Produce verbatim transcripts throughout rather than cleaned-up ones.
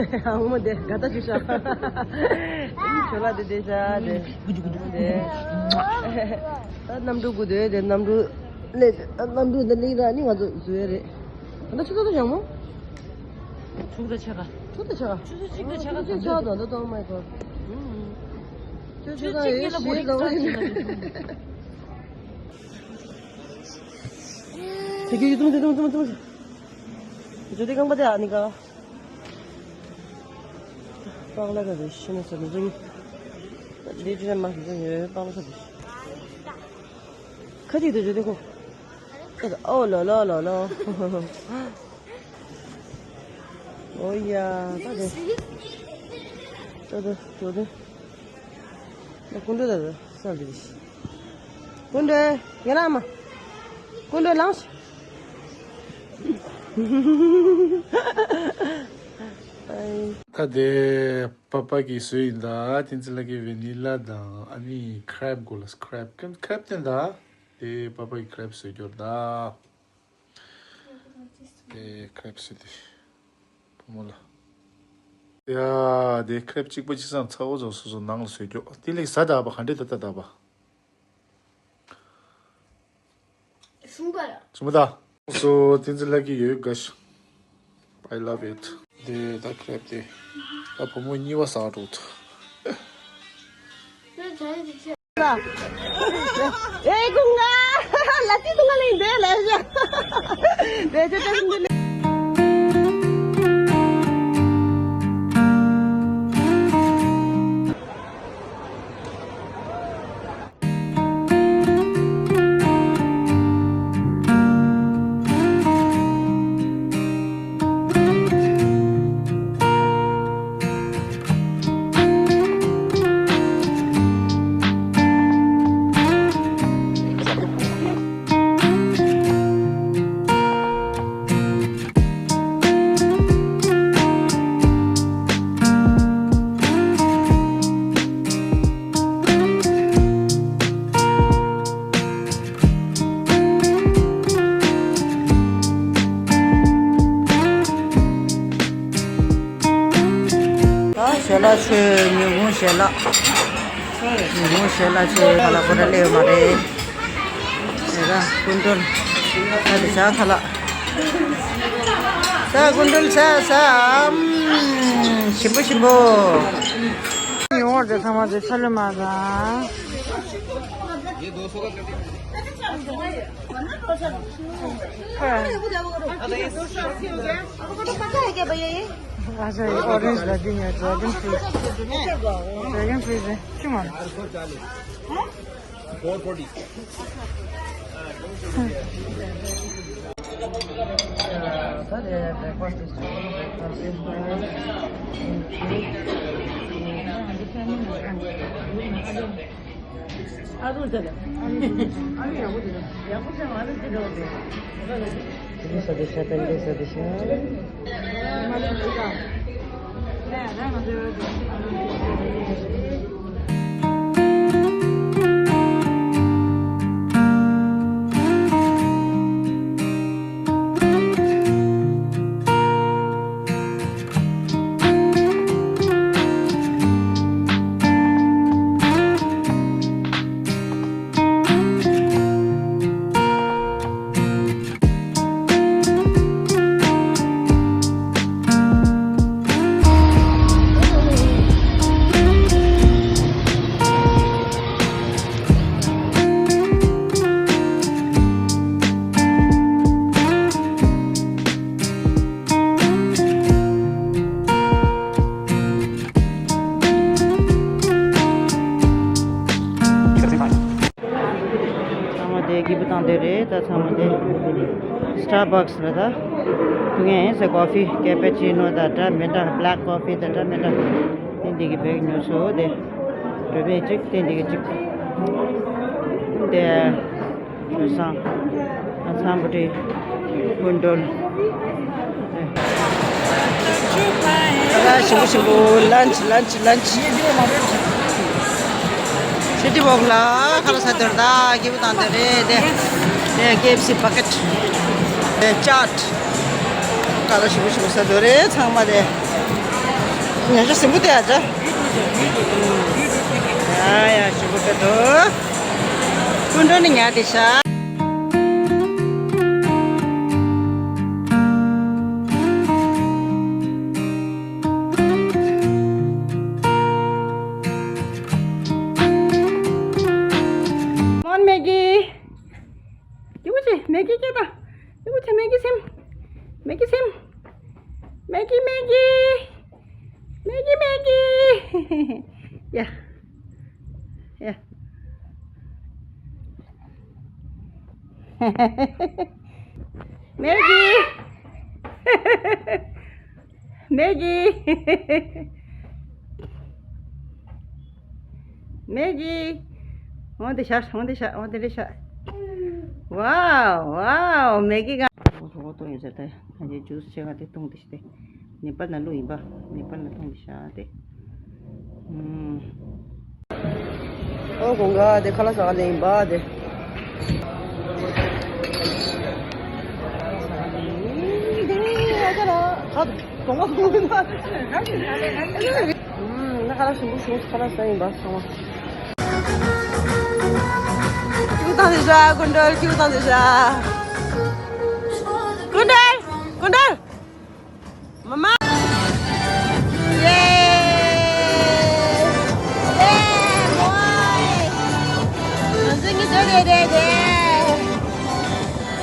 ཨ་མོ་དེ་དགའ་ད་ཆུ་ཤ། ཨིན་ཆོ་ལ་དེ་དེ་ཤ་དེ། དེ། ད་གནམ་གྲུ་དགུ་དེ་དེ་གནམ་གྲུ་ལེ། ད་གནམ་གྲུ་དེ་ལེ་ར་ནི་ང་ཚོ་བཟོ་ཡ་རེད། ད་ཆུ་ཚོད་ཚོ་ཡང་མོ། དྲུག་དང་ཕྱེད་ཀ། དྲུག་དང་ཕྱེད་ཀ། ཆུ་ཚོད་གཅིག་དང་ཕྱེད་ཀ། ཆུ་ཚོད་ཕྱེད་ཀ་དང་ད་ཏོ་མའི་གོ། ཆུ་ཚོད་གཅིག་གཉིས་ལ་བོ་རིང་ཙམ་བྱས་ན། དེ་གི་ཡུ་ཏུམ་དེ་ཏུམ་ཏུམ་ཏུམ། ཇོ་དེ་རྐང་པ་དེ་ཨ་ནི་ག། པགས་ལ་ག་རེ་ཤི་ན་ས་ནི་རིང་། ལས་ཀྱི་མ་ཤི་ས་ཡོད་པགས་ལ་ས་དེ། ཁ་ཅིག་དེ་ཇོ་དེ་ཁོ། ཨོ་ལོ་ལོ་ལོ་ལོ། ཨོ་ཡ། ད་དེ། ད་དེ་ད་དེ། ད་ཀུན་འགྲོ་ད་དེ་ས་དེ། ཀུན་འགྲོ་ཡ་ན་མ། ཀུན་འགྲོ་ལངས། ཨའི། ད་དེ་པ་པ་གིས་བཟོས་ཡིན་ད། བསྟན་འཛིན་ལགས་ཀྱིས་ཝེ་ནི་ལ་དང་ཨ་ནི་ཁྲེབ་གོ་ལ་ཁྲེབ་ཁྲེབ་བསྟན་ད། དེ་པ་པ་གིས་ཁྲེབ་བཟོས་རྒྱུར་ད། དེ་ཁྲེབ་སི་དེ། བུ་མོ་ལ། ཡ། དེ་ཁྲེབ་གཅིག་པ་གཅིག་སང་ཚ་བོ་ཚོ་སོ་སོ་ནང་ལ་བཟོས་རྒྱུ། དེ་ལས་ཟ་ད་བ་ག་འདྲེ་ད་ད་ད་བ། སུམ་པ་ལ། སུམ་པ་ད། སོ་བསྟན་འཛིན་ལགས་ཀྱི་ཡོད་ག་ཤ། I love it. དེ་ད་ཁྲེབ་དེ། ད་བུ་མོ་གཉིས་པ་ཟ་འགྲོ་ཐུ། ཨེ་ཀུན་ང་ལ་ཏི་ཏུ་ང་ལིང་དེ་ལས་ཞག་དེ་ཅི་ཏི་ཏུ་ལིང་། ཞལ་ལག་མཆོད། ཉིན་གུང་ཞལ་ལག་ཉིན་གུང་ཞལ་ལག་མཆོད། ཁ་ལག་པོ་ར་ལེ་ཡོད་མ་རེད། ཞལ་ལག་ཀུན་འགྲོལ། ད་དེ་ཞག་ཁ་ལག་ས་ཀུན་འགྲོལ་ས་ས་ཨམ། ཞིམ་པོ་ཞིམ་པོ། ཡོང་བར་དེ་ཚང་མ་དེ་ཚ་ལུ་མ་དང་། अच्छा, ये orange ला दी है, dragon fruit। Dragon fruit है, क्यों मार? Four forty. ཚང་མ་དེ་སྐྱིད་པོ་བཏང་དེ་རེད། ད་ཚང་མ་དེ་Starbucks ལ་ད་ཐུག་ངེས་ཟེར། ཀོ་ཧྥི་ཀེ་པེ་ཅི་ནོ་ད་འདྲ་མི་འདྲ། Black coffee ད་འདྲ་མི་འདྲ། དེ་འདི་གི་བེག་ཉོ་སོ་དེ་འགྲོ་བའི་གཅིག་དེ་འདི་གི་གཅིག་དེ། ཞུ་སང་ཨ་ཚང་པོ་ཏི་ཀུན་འགྲོལ། ཨ་ཞིམ་པོ་ཞིམ་པོ། lunch lunch lunch. City Walk ལ་ཁ་ལག་ཟ་འདོད་ད་སྐྱིད་པོ་བཏང་འདོད་རེད་དེ། དེ་ཀེ་ཨེཕ་སི་བྷ་ཀེ་ཊི། དེ་ཅཱཊ། ཁ་ལག་ཞིམ་པོ་ཞིམ་པོ་ཟ་འདོད་རེད་ཚང་མ་དེ། ཉ་ཤ་ཟིན་པོ་དེ་ཨ་ཅག་ཡ་ཡ་ཞུ་གི་འདུག་སྐུ་མགྲོན་ནི་ཉ་དེ་ཤ། མོན་མེ་གི། སྐྱིད་པོ་ཆེ་མེ་གི་སྐྱེས་ད། སྐྱིད་པོ་ཆེ་མེ་གི་སེམས། མེ་གི་སེམས། མེ་གི་མེ་གི། མེ་གི་མེ་གི། ཡ། ཡ། མེ་གི། མེ་གི། མེ་གི། འོ་དེ་ཤ། འོ་དེ་ཤ། འོ་དེ་རེད་ཤ། ཝའོ་ཝའོ་མེ་གི་ག་འོ་ཧོ་ཏོ་ཡོད་ཟེར་ཏེ། ཨ་ཅེ་ཇུས་ཆེ་ག་དེ་བཏུང་དེ་ཤ་དེ། ནེ་པཱལ་ན་ལུ་ཡིན་པ། ནེ་པཱལ་ན་བཏུང་དེ་ཤ་དེ། ཨུམ། ཨོ་གོང་ག་དེ་ཁ་ལག་ཟ་ག་ལེན་པ་དེ། ཁ་ལག་ཞིམ་པོ་ཞིམ་པོ་ཁ་ལག་ཟ་ཡིན་པ་ཚང་མ། ཁྱུག་བཏང་དེ་ཤ། སྐུ་མགྲོན་ཁྱུག་བཏང་དེ་ཤ། སྐུ་མགྲོན། སྐུ་མགྲོན། མ་མ། ཡེ། ཡེ་མོའི། ང་ཚོ་གཉིས་སྡོད་བསྡད་བསྡད་དེ།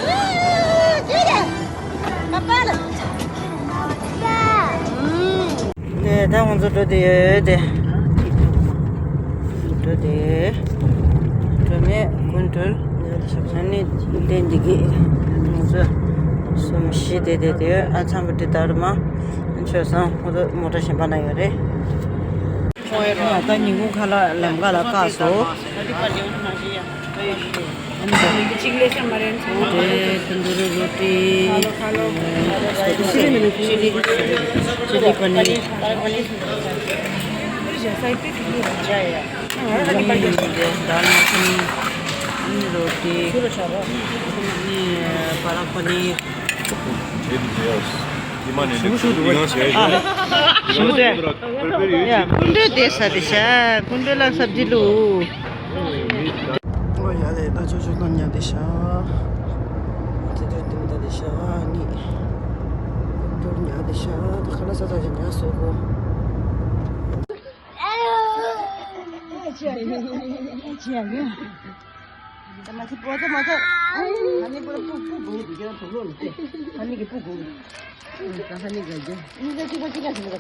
ཨུ། ཅི་རེད། པ་པ་ལ། ཨུམ། དེ་ད་ང་ཚོ་འགྲོ་བསྡད་ཡོད་དེ། འགྲོ་དེ། འགྲོ་མེད་ཀུན་གྲོལ། ས་ནི་ལྡན་འདི་གི་ང་ཚོ་གསུམ་བཞི་དེ་དེ་དེ་ཨ་ཚང་པོ་དེ་ད་རུ་མ་ཆོས་སང་ཁོ་ཚོ་མོ་ཊ་གཞན་པ་ན་ཡོད་རེད། ད་ཉིན་གུང་ཁ་ལག་ལམ་ཁ་ལ་བཀག་སོ། དེ་ཏུན་དུ་རུ་རོ་ཏི། ཅི་ལི་ཅི་ལི་པ་ནིར། ཌལ་མ་ཁ་ནི། ཨ་ནི་རོ་ཏི། ཨ་ནི་པ་ལག་པ་ནིར། ཞུ་ཞུ་འདུག་ཨ། ཞུ་དེ། ཡ། སྐུ་མགྲོན་དེ་ས་དེ་ཤ། སྐུ་མགྲོན་ལ་སབ་ཇི་ལུ། ཨོ་ཡ་ལེ་ད་ཅོ་ཅོ་ན་ཉ་དེ་ཤ། དེ་དེ་དེ་ད་དེ་ཤ་ནི། སྐུ་མགྲོན་ཉ་དེ་ཤ། ད་ཁ་ལག་ས་ད་ཅི་ཉ་སོ་གོ།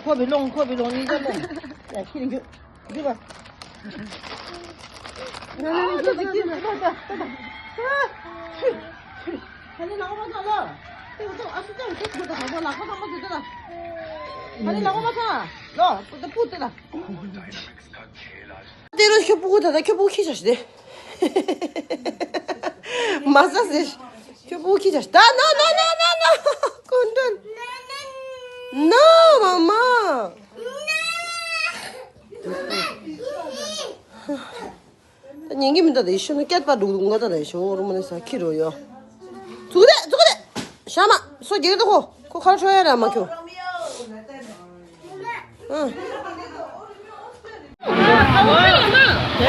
ཁོ་བའི་ལོང་ཁོ་བའི་ལོང་གཉིས་ཀ་ལོང་། ཡ་ཁྱེད་རྒྱུ་རྒྱུ་བ། ཁ་ནི་ལག་པ་ཚང་ལ། ཨ་སུ་ཙང་ཁོ་ཁོ་ད་ཁོ་ལག་པ་ཚང་མ་དེ་ལ། ཁ་ནི་ལག་པ་ཚང་ལོ། པུ་ཏི་པུ་ཏི་ལ། དེ་རུ་ཁྱོད་པུ་གུ་ད་ད་ཁྱོད་པུ་གུ་ཁྱི་ཆ་ཞི་དེ། མ་ས་སེ། ཁྱོད་པུ་གུ་ཁྱི་ཆ་ཞི་ད། ན་ན་ན་ན་ན། ཀུན་ཏན། ན་མ་མ། ད་ཉན་གི་མི་འདུག་དེ་ཤུ་ནུ་སྐད་པ་འདུག་འདུག་ང་ད་དེ་ཤོ་རུ་མ་ནི་ས་ཁྱི་རོ་ཡོ། ཙུག་དེ་ཙུག་དེ། ཤ་མ་སོ་རྒྱལ་དུ་ཁོ་ཁོ་ཁར་ཤོ་ཡ་ར་མ་ཁྱོ། ཨ། དེ་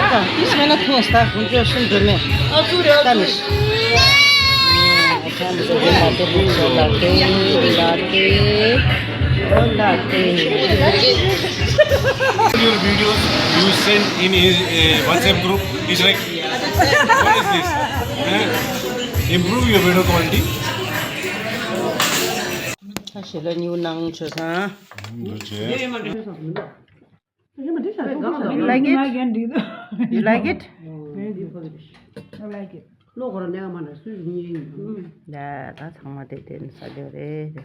ད་ཏིས་མེ་ན་ཐུང་སྟ་ཀུན་ཅོ་སུན་དུ་མེ་ཨ་ཙུ་རེ་ཨ་ཙུ་རེ། Your videos you send in his uh, WhatsApp group is like, what is this? Huh? Improve your video quality. ཁ་ཤས་ལ་ཉིའུ་ནང་ཆོས་སང་། འདུ་བྱེད། You like it? You like it? I like it. ལོ་གོ་ར་ནས་མ་ན་སུས་ཉིན། ད་ད་ཚང་མ་དེ་དེ་ནི་ས་རྒྱུ་རེད།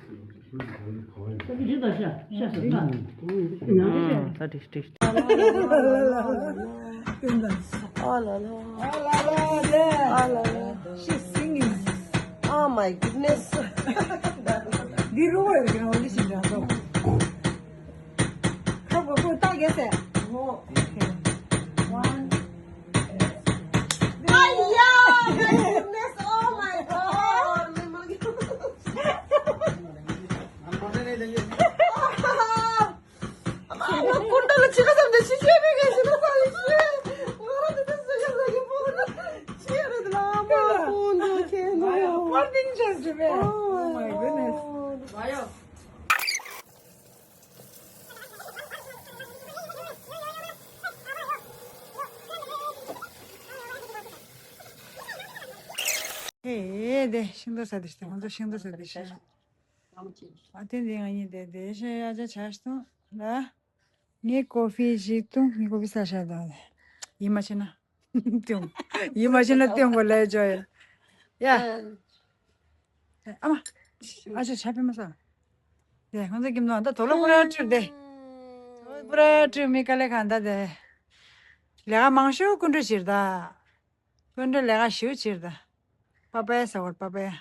ས་རྒྱུ་ད་ཤ་ཤ་ས་ད། ཨ་ལ་ལ། ཨ་ལ་ལ། She's singing. Oh my goodness. འདི་རུ་བ་ཡོད་ཀྱང་འོ་འདི་ཞིག་འདྲ་འདུག་ཁ་བ་ཁོ་ལྟ་གེ་ཟེར། ཨོ། ཨོ་ཁེ། One. ཨ་ཡ། Oh my God. ཨེ་དེ་ཤིང་ཏོག་ཟ་དེ་ཤི་ཏེ་ཁོང་ཚོ་ཤིང་ཏོག་ཟ་དེ་ཤི། ཨ་དེ་འདི་ང་གཉིས་དེ་དེ་ཤི་ཡ་ཅ་ཆ་ཤི་ཏོང་ལ། ངས་ཀོ་ཧྥི་ཞིག་བཏུང་། ངས་ཀོ་ཧྥི་ཟ་ཤ་དང་། ཡིད་མ་ཆེས་ན་བཏུང་། ཡིད་མ་ཆེས་ན་བཏུང་གོ་ལས་ཅོ་ཡ། ཡ། ཨ་མ། ཨ་ཅོ་ཆ་ཕི་མ་ས། དེ་ཁོང་ཚོ་ཀྱིས་ནོ་ད་དོ་ལོ་པུ་ར་ཀྲུ་དེ། དོ་ལོ་པུ་ར་ཀྲུ་མི་དཀའ་ལས་ཁག་ད་དེ། ལས་ཀ་མང་ཤོས་སྐུ་མགྲོན་བྱེད་ད། སྐུ་མགྲོན་ལས་ཀ་ཞེ་པོ་བྱེད་ད། པ་པའི་ཟ་བར་པ་པའི།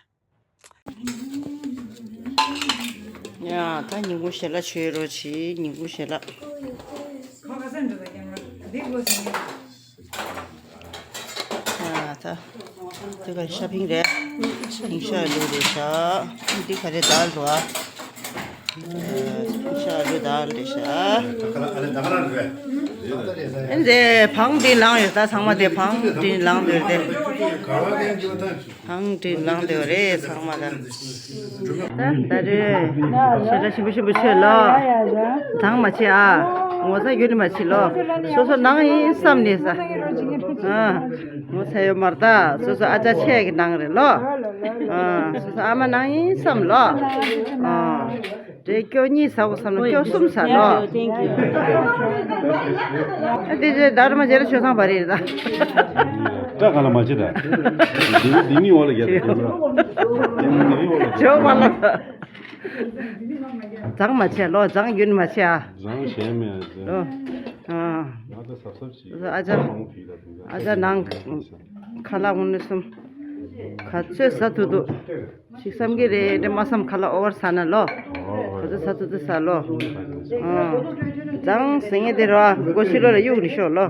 ཡ་ད་ཉིན་གུང་ཞལ་ལག་མཆོད་རོགས་གྱིས། ཉིན་གུང་ཞལ་ལག་ཡ་ད། དེ་ག་ཤ་ཕིང་རེད། ཤ་ཕིང་ཤ་ལུ་རེད་ཤག་འདི་ག་རེ་དཱལ་རོ་ཨ། ཤ་ལུ་དཱལ་རེད་ཤག་འདི་བང་འདི་ལངས་ཡོད་ད། ཚང་མ་དེ་བང་འདི་ལངས་འདུག་དེ། བང་འདི་ལངས་འདུག་རེད་ཚང་མ་ད། ད་ད་རེད། ཞེ་དྲག་ཞིམ་པོ་ཞིམ་པོ་མཆོད་ལོ། གྲང་མ་བྱེད་ཨ། ངོ་ཚ་ཡུན་མ་བྱེད་ལོ། སོ་སོ་ནང་ཡིན་བསམ་ནས་ཟ། ཨ། ངོ་ཚ་ཡོད་མ་རེད་ད། སོ་སོ་ཨ་ཅག་ཆེ་གི་ནང་རེད་ལོ། ཨ། སོ་སོ་ཨ་མ་ནང་ཡིན་བསམ་ལོ། ཨ། དེ་སྐྱོ་གཉིས་ཟ་དགོས་བསམ་ན་སྐྱོ་གསུམ་ཟ་ལོ། ཨ་དེ་རྗེས་ད་ར་མ་བྱེད་ལ་ཆོས་ཚང་བ་རེད་ད། སྐྲ་ག་ལ་མ་བྱེད་ད། འདི་འདི་གཉིས་འོག་ལ་རྒྱབ་དེ་འདི་འདི་གཉིས་འོག་ལ་རྒྱབ། ཇོ་བ་ལ། གྲང་མ་བྱེད་ལོ། གྲང་རྒྱུན་མ་བྱེད་ཨ། གྲང་བྱེད་མེད་ཨ། ཨ། ང་ད་གཟབ་གཟབ་བྱེད། ཨ་ཅག་ཨ་ཅག་ནང་ཁ་ལག་འོ་ནི་གསུམ། ག་ཚོད་ཟ་ཐུབ་ཐུབ་ཞིག་བསམ་གི་རེད་དེ་མ་བསམ་ཁ་ལག་ཨོ་བར་ཟ་ན་ལོ། ག་ཚོད་ཟ་ཐུབ་ཐུབ་ཟ་ལོ། ཨ། གྲང་ཟེར་ངེས་དེ་རོ་མགོ་ཕྱི་ལོགས་ལ་གཡུག་ནི་ཤོག་ལོ།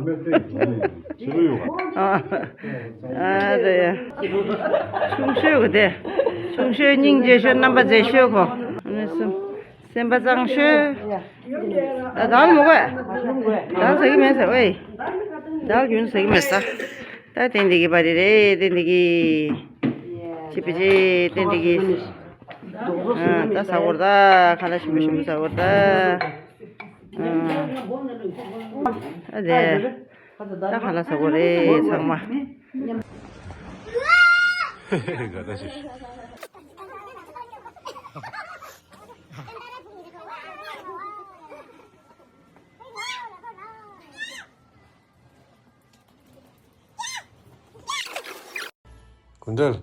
ཨ། ཨ་རེད། ཆུང་ཤོས་གོ་དེ། ཆུང་ཤོས་སྙིང་རྗེ་ཤོས་རྣམ་པ་མཛེས་ཤོས་གོ། ཨ་ནི་གསུམ། སེམས་པ་གཙང་ཤོས། ད་དང་མོ་གོས། དང་ཟེར་གི་མེད་ཟེར་ཝེ། ད་རྒྱུན་ཟེར་གི་མེད་ས། ད་ཏན་ཏིག་གི་པ་རེད་རེད་ཏན་ཏིག་གི། ཅི་པི་ཅི་ཏན་ཏིག་གི། ཨ་ད་ཟ་བོར་ད་ཁ་ལག་ཞིམ་པོ་ཞིམ་པོ་ཟ་བོར་ད། ཨ་ད་དེ། ད་ཁ་ལག་ཟ་དགོས་རེད་ཚང་མ། དགའ་ད་ཞིག་གུན་གྲལ།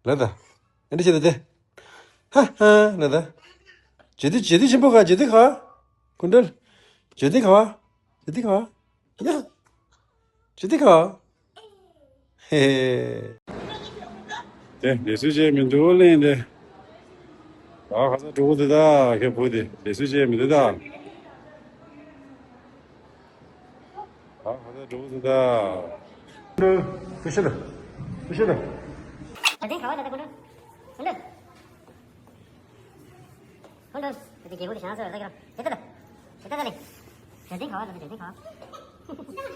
ལ་ད། ཨ་འདྲ་བྱེད་ད་དེ། ཧ་ཧ་ལ་ད། ཇེ་ཏི་ཇེ་ཏི་ཆེན་པོ་ག་ཇེ་ཏི་ག་གུན་གྲལ། ཇེ་ཏི་ག་ཇེ་ཏི་ག་ཡ། ཇེ་ཏི་ག་ཧེ་ཧེ། དེ་ལས་སུ་བྱས་མི་འདུག་གླེང་དེ། ཨ་ཁ་ས་གྲོགས་དེ་ད་ཁྱེད་བུ་དེ་ལས་སུ་བྱས་མི་འདུག་ད། ཨ་ཧ་ད་འགྲོ་ཟིན་ད། ཀུ་ཤུ་ལ། ཀུ་ཤུ་ལ། ད་ཐེངས་ག་བ་ད་ད་ཀུན་འགྲོ། ཀུན་འགྲོ། ཀུན་འགྲོ། ད་དེ་རྒྱལ་པོ་དེ་བྱང་སོ་ད་ཀྱང་། དེ་ད་ད། དེ་ད་ད་ལེ། ད་ཐེངས་ག་བ་ད་ད་ད་ཐེངས་ག་བ།